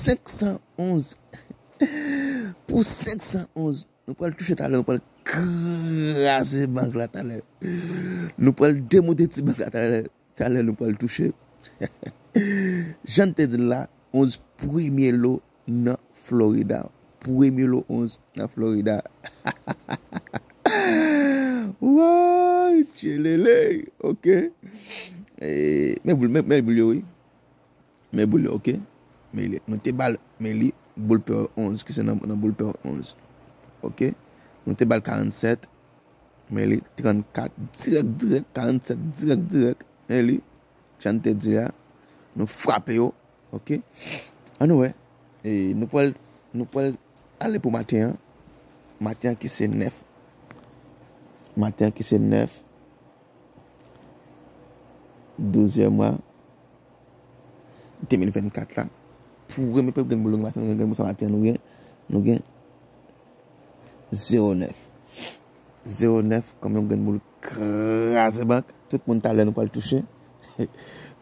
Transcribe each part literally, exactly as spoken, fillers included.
senk san onz. Pou senk san onz. Nou pral touche talè, nou pral kraze bank la talè. Nou pral demonte ti bank la talè. Talè nou pral touche. Jan n te di l la, onz premye lo nan Florida. Premye lo onz nan Florida. Woy, tchelele. Ok. E, men boul, men, men boul yo, wi. Men boul yo, ok. Men li, nou te bal, men li, boul pè onz, ki se nan, nan boul pè onz. Ok. Nou te bal karannsèt, men li, trannkat, dirèk, dirèk, karannsèt, dirèk, dirèk. Men li, jan n te di a, nou frape yo, ok. Ann nou wè, e, nou pral, nou pral ale pou maten an. Maten an ki se nèf. Maten an ki se nèf. Douzèm mwa de mil vennkat la. Premye pèp grenn boul nou gen maten, nou gen grenn boul sa maten an, nou gen, nou gen zewo nèf. Zewo nèf, kòm yon grenn boul kraze bank. Tout moun talè nou pral touche.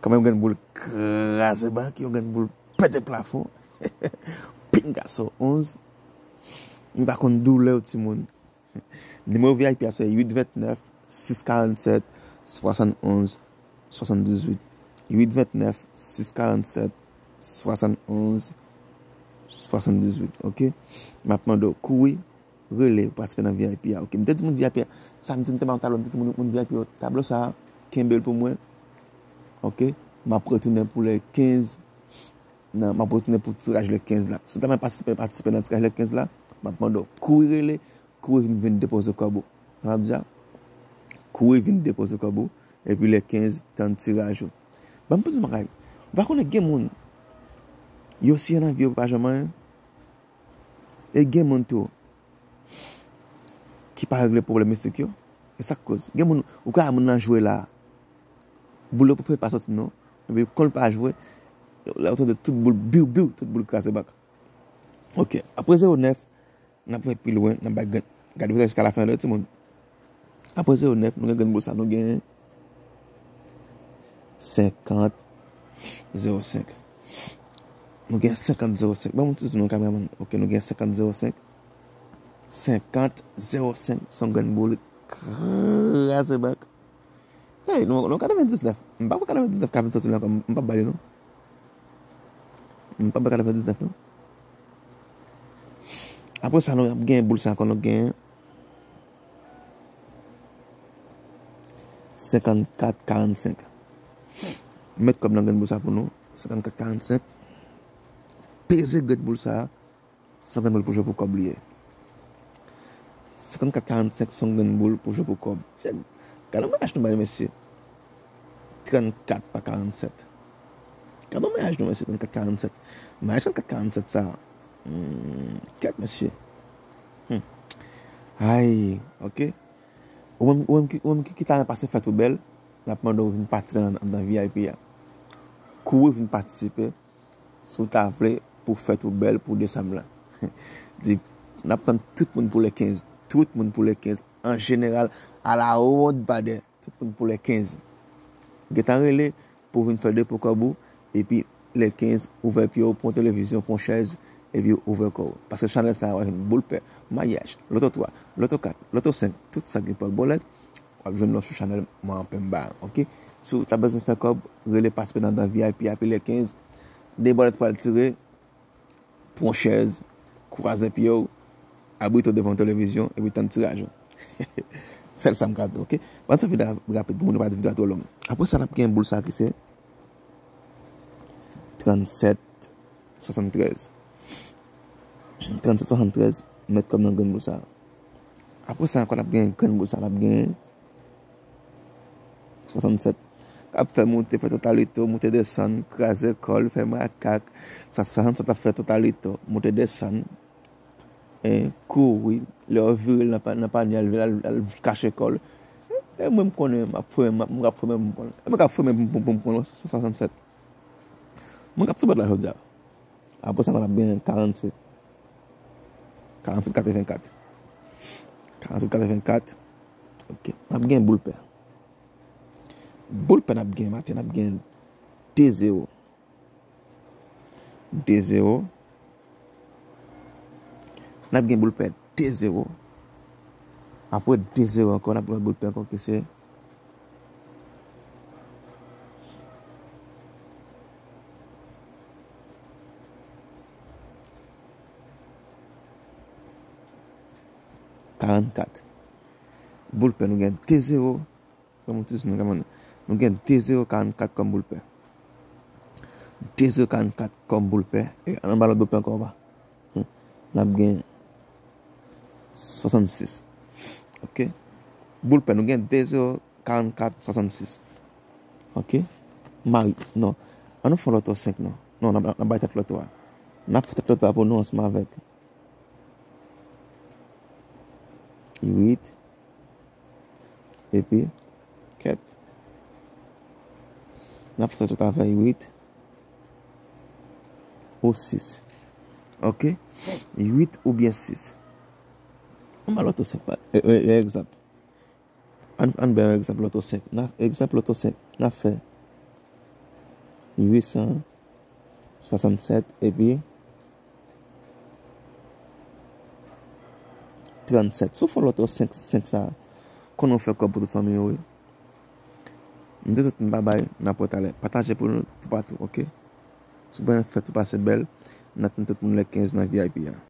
Kòm yon grenn boul kraze bank, yon grenn boul pete plafon. Pinga so onz. M pa konn doulè w timoun. Nimewo V I P a se uit vennèf, sis karannsèt, swasannonz, swasanndizuit. Uit vennèf, sis karannsèt, swasannonz, swasanndizuit. Ok? M ap mande w kouri, rele, patisipe nan V I P a. Ok? M te di moun V I P a, samdi m te ba yon tablo, m te di moun, moun V I P yo, tablo sa a, kenbe l pou mwen. Ok? M ap retounen pou lè kenz. Nan, m ap retounen pou tiraj le kenz la. Si w ta renmen patisipe, patisipe nan tiraj le kenz la, m ap mande w kouri rele, kouri vin, vin depoze kòb ou. Sa m ap di a? Kouri vin depoze kòb ou, epi le kenz, tann tiraj ou. Ban m poze yon bagay. Ou pa konnen gen moun, yo siyen nan vi yo pa janm anyen? E gen moun tou, ki pa regle pwoblèm mistik yo. E sa k koz. Gen moun, ou ka wè moun nan jwe la. Boul yo pa fè pa soti non. Epi kon l pa jwe, lè ou tande tout boul biw, biw, tout boul kraze bank. Ok, apre zewo nèf, n ap fè pi lwen, n ap bay grenn, gade jiska lafen an, timoun. Apre zewo nèf, nou gen grenn boul sa, nou gen senkant zewo senk. Nou gen senkant zewo senk. Ban mwen ti zoom nan, kameramann. Ok, nou gen senkant zewo senk. Senkant zewo senk, se yon grenn boul kraze bank. Hey, nou, nou katrevendiznèf. M pa kwè katrevendiznèf ka vin soti la ankò. M p ap ba li non. M p ap ba katrevendiznèf non. Apre sa, nou ap gen boul sa ankò, nou gen senkannkat karannsenk. Met kòb nan grenn boul sa pou nou. Senkannkat karannsenk. Peze grenn boul sa. Se yon grenn boul pou jwe pou kòb li ye. Senkannkat karannsenk, se yon grenn boul pou jwe pou kòb. Se, gade yon mayaj nou bay mesye. Trannkat pa karannsèt. Gade yon mayaj nou mesye, trannkat karannsenk. Mayaj trannkat karannsenk sa. Hmm, kèt mesye. Hmm. Ay, ok. Ou menm, ou menm ki, ou menm ki, ki ta renmen pase fèt ou bèl, n ap mande w vin patisipe nan, nan V I P a. Kouri vin patisipe. Si w ta vle pou fèt ou bèl pou desanm lan. Di, n ap tann tout moun pou le kenz. Tout moun pou le kenz. An jeneral, a la wont badè, tout moun pou le kenz. Gentan rele pou vin fè depo kòb ou, epi le kenz, ouvè pye w, pran televizyon, pran chèz, epi ouvè kò w. Paske chanèl sa a, w ap jwenn boul pè, mayaj, loto twa, loto kat, loto senk, tout sa ki pòl bòlèt, w ap jwenn nou sou chanèl Manman Pemba, ok? Si w ta bezwen fè kòb, rele patisipe nan, nan V I P a, epi le kenz, de bòlèt pral tire, pran chèz, kwaze pye w, abrite w devan yon televizyon, epi tann tiraj ou. Sèl sa m ka di, ok? Ban m fè videyo a rapid pou moun yo pa di videyo a twò long. Apre sa, n ap gen boul sa ki se trannsèt swasanntrèz. Trannsèt swasanntrèz, met kòb nan grenn boul sa. Apre sa ankò, n ap gen grenn boul sa, n ap gen swasanntsèt. K ap fè moute, fè totalito, moute desann, kraze kò l, fè makak. Sa swasanntsèt ap fè totalito, moute desann. E, kouri, lè yo vire l nan pa-, nan panye, al, al, al kache kò l. E mwen m konnen, m ap fè, m ap, m ap fè, m konnen. E mwen k ap fè, m pou, pou, pou m konnen swasanntsèt. Mwen k ap sou bòt la jodi a. Apre sa, n ap gen karantuit. Karantuit katrevenkat. Karantuit katrevenkat. Ok. N ap gen boul pè. Boul pè n ap gen maten, n ap gen de zewo. de zewo. N ap gen boul pè de zewo. Apre de zewo ankò, n ap gen lòt boul pè ankò ki se karannkat. Boul pè nou gen de zewo. Kòm ti nou, kòman nou gen de zewo karannkat kòm boul pè. De zewo karannkat kòm boul pè. E anba lòt boul pè ankò anba. Hmm. N ap gen swasannsis. Ok. Boul pè nou gen de zewo karannkat swasannsis. Ok. Mari, non. An nou fè loto senk non. Non, n ap, n ap bay tèt loto a. N ap fè tèt loto a pou nou ansanm avèk uit. Epi, kèt. N ap fè tout avè uit ou sis. Ok? Uit oubyen sis. Anba loto senk, pa, e, e, e, egzanp. Ann, ann bay yon egzanp loto senk. N ap, egzanp loto senk, n ap fè uit san swasannsèt epi trannsèt. Si w fè loto senk, senk sa, konnen w fè kòb pou tout fanmi w, wi. M te sot m pa bay, n ap wè talè. Pataje pou nou toupatou, ok? Si w pa fè tou pase bèl, n ap tann tout moun lè kenz nan V I P a.